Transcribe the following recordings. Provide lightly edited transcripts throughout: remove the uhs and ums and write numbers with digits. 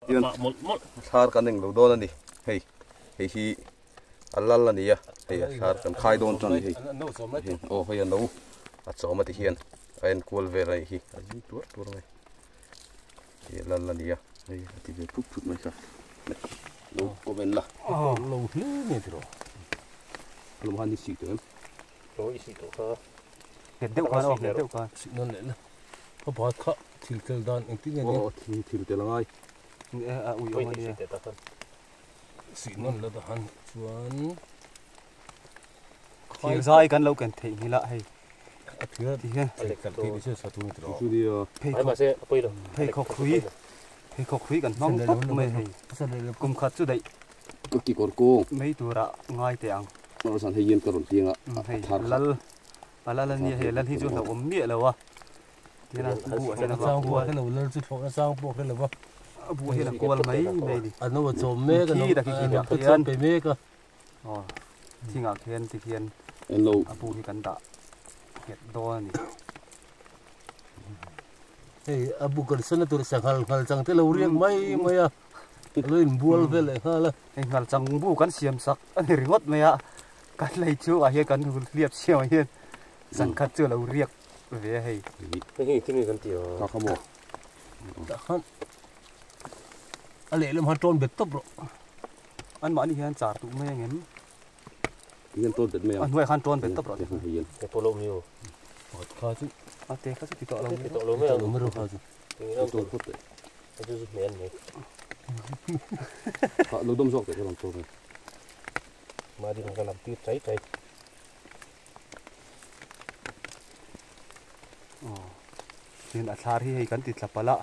Tian thlar kan englo dawn a ni hei hei hi a lal a ni a hei a thlar kan khai dawn tan a ni hei aw hei a no a chawm a ti hian a en kual vel a nih hi a zing tuar tuar mai hei a lal a ni a hei a ti ve phut phut mai kha lo comment la lo hle mai tiraw a lawm han i sih tawh em lo i sih tawh kha nghet deuh khan aw nghet deuh khan sih nawn leh la a bat kha thil tel dan engtin nge nia thil thil tel a ngai a ui awm a nia sih nawn la dahan chuan thir zai kan lo ken theih nghilh a hei a thir ti hian pheikhawk hrui pheikhawk hrui kan hmang tawp mai hei kum khat chu daih ka kekawr kawng mai tura ngai teh ang Aw zan hei hian ka rawn piang a a thar lal a lal a nia hei lal hi chu hlauhawm miah lo a tihian a bu ah hian a chang pawh a hrelo lal chu thlawhna chang pawh a hrelo a a bu ah hian a kual mai mai a ni a no a chawm mek a no a chawm pe mek a aw thingah khian tikhian a bu hi kan dah nghet dawn a ni. Hei a bu kalsan na tur sanghal nghal chang te lo riak mai mai a. Lo inbual vel leh nghal a. Hei nghal chang bu kan siam sak a ni ringawt mai a, kan lei chhungah hian kan hul hliap siam ah hian zan khat chu a lo riak ve a hei. Hei hi engtin nge kan tih a? Kha kha maw? Tah khan a lehlam han tawn bet tawp rawh. Anmahni hian char duh mai ang em? Hian tawn bet mai ang. A hnuaiah khan tawn bet tawp rawh. Hei hian. He pawh lo mi aw. Pakhat kha chu. A te kha chu ti tawh lo mai. Ti tawh lo mai ang. Ti tawh lo mai rawh kha chu. Tawn phawt teh. Hei chu zu hmel mai. Kha lo dawm zawk teh ka rawn tawn ang. Mahni ka lam tir chai chai. Aw tin a thlar hi hei kan ti tla palh a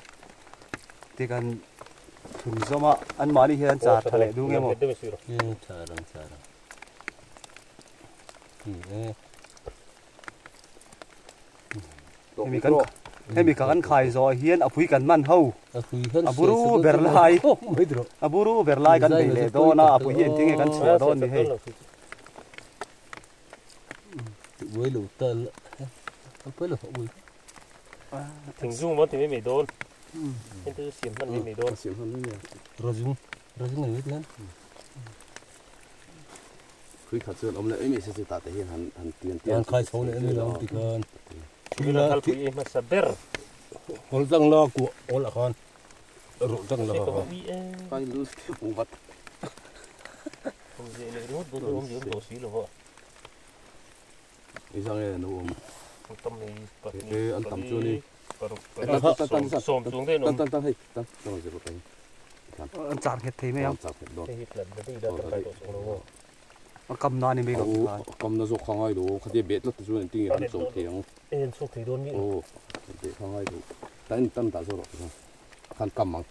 ti kan thun zawm a anmahni hian an char tha leh duh nge maw. Char ang char ang. Hemi kan hemi ka kan khai zawh hian a pui kan man ho a buru ber lai a buru ber lai kan bei leh dawn a a pui hi engtin nge kan chhuah dawn ni hei. Thingzung maw ti mai mai dawn heng te chu siam hman mai mai dawn. Razung razung ani mai tihian. Hrui khat chuan awm leh em em se chu tah te hian han han tian tian han khai chho leh em em ti khan thil a pui ei hmasa ber hawl tlang la kuah awl ah khan rawh tlang la kha kai lu ung vat awm zeh leh ringawt dawn awm zeh awm tawh si lo a i zang e no awm an tam nei e an tam chu ni paruk sawm chung te an awm tan tan hei tan tan zero tan An char nghet thei mai ang. Hei hi plat deuh ila tangkai tawh chawk lo maw? A kam na a ni mai lo khan. A kam na zawk kha ngai lo. Khatia bet tlat te chuan engtin nge an chawm thei ang. E an chhuak thei dawn mi. Aw bet kha ngai lo. Tan in tan dah zawk rawh tikhan. A khan kam ang.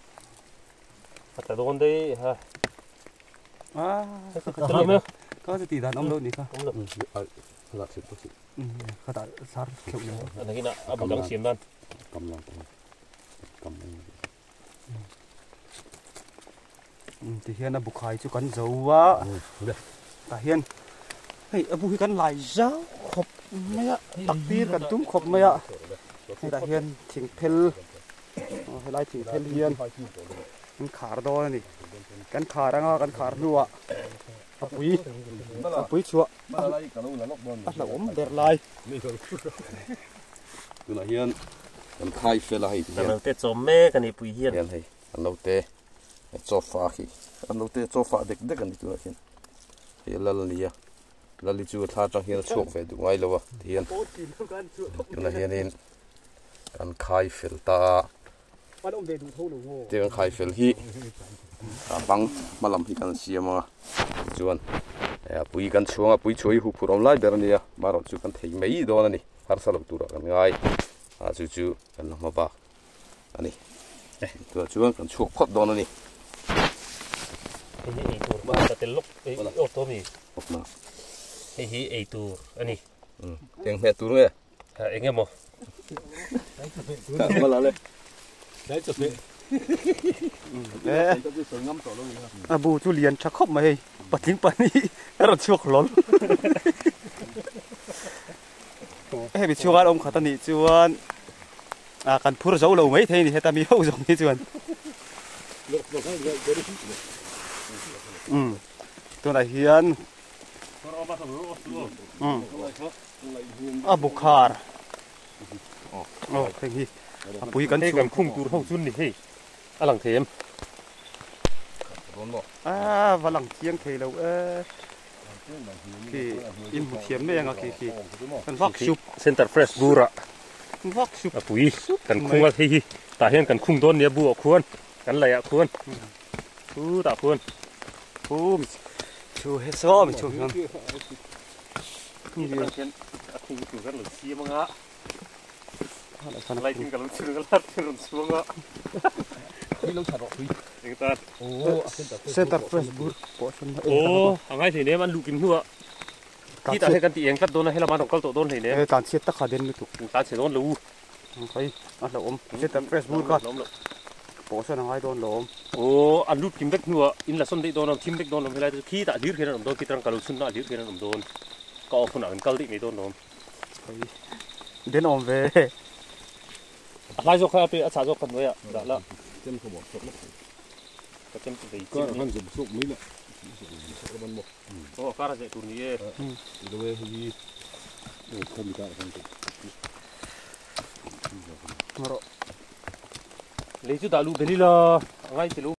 A tla dawn daih ha. Ah ka chu tih dan awm lo ni kha. Awm lo. A lah chhit bawk si. Kha tah sar kheuh lo. A nakinah a bu dang siam nan. Kam lang kam ang. Tihian a bu khai chu kan zo a tah hian hei a bu hi kan lai zau khawp mai a tak tir kan tum khawp mai a hetah hian thing phel helai thing phel hian an khar dawn a ni kan khar anga kan khar hnuah a pui a pui chhuah a hlauhawm ber lai. Tunah hian kan khai fel a hei ti hian. An lo te chawm mek a ni pui hian. Hian hei an lo te chaw fa khi an lo te chaw fa dek dek a ni tunah hian. Hei lal a ni a lal hi chu a thla atang hian a chhuak ve duh ngai lo a ti hian tunah hianin kan khai fel ta a. Tiang khai fel hi a bang hma lam hi kan siam a tichuan a pui kan chhuang a pui chhuah hi huphurh awm lai ber a nia marawh chu kan thei mai dawn a ni harsa lo turah kan ngai a chu chu kan la hma bak a ni tunah chuan kan chhuak phawt dawn a ni. Hei hi ei tur ka tel lawk ei awk tawh a mi hei hi ei tur a ni. Eng hmeh tur nge? Ha eng emaw. A bu chu lian tha khawp mai hei patling pahnih a rawn chhuak hlawl. Hemi chhunga an awm khat a nih chuan ah kan phur zo lo mai thei a ni heta mi ho zawng hi chuan. Tunah hian a bukhar aw hei hi a pui kan chhung khung tur ho chu ni hei a lang thei em a va lang chiang thei lo e khi in hmu thiam mai anga khi khi kan vak sup center fresh bura vak sup a pui kan khung a hei hi tah hian kan khung dawn nia bu ah khuan kan laih ah khuan chu tah khuan thu chu he saw mi chu hian a khung tur kan lo siam anga lai thing ka lo chhun ka lat rawn chhuang a eng tan center fresh bur pawh sawn aw a ngai hlei nem an luh kim hnuah khi tah hian kan ti eng tlat dawn a helama an rawn kal tawh dawn hlei nem he tlan chhiat tak kha den lutuk tlan chhe dawn lo u hei a hlauhawm center fresh bur kha pawh sawn a ngai dawn lo awm aw an lut kim vek hnuah in la sawn daih dawn a thim vek dawn lo helai te chu khi tah hlir khian an awm dawn khi tang ka lo chhun na hlir khian an awm dawn ka off hunah kan kal daih mai dawn lo awm den awm ve a hlai zawk kha a pe a chah zawk kha hnuaiah dah la ka chem chu vei chin ni aw kar a zeh tur ni e lei chu dah luh belh ila a ngai ti lo.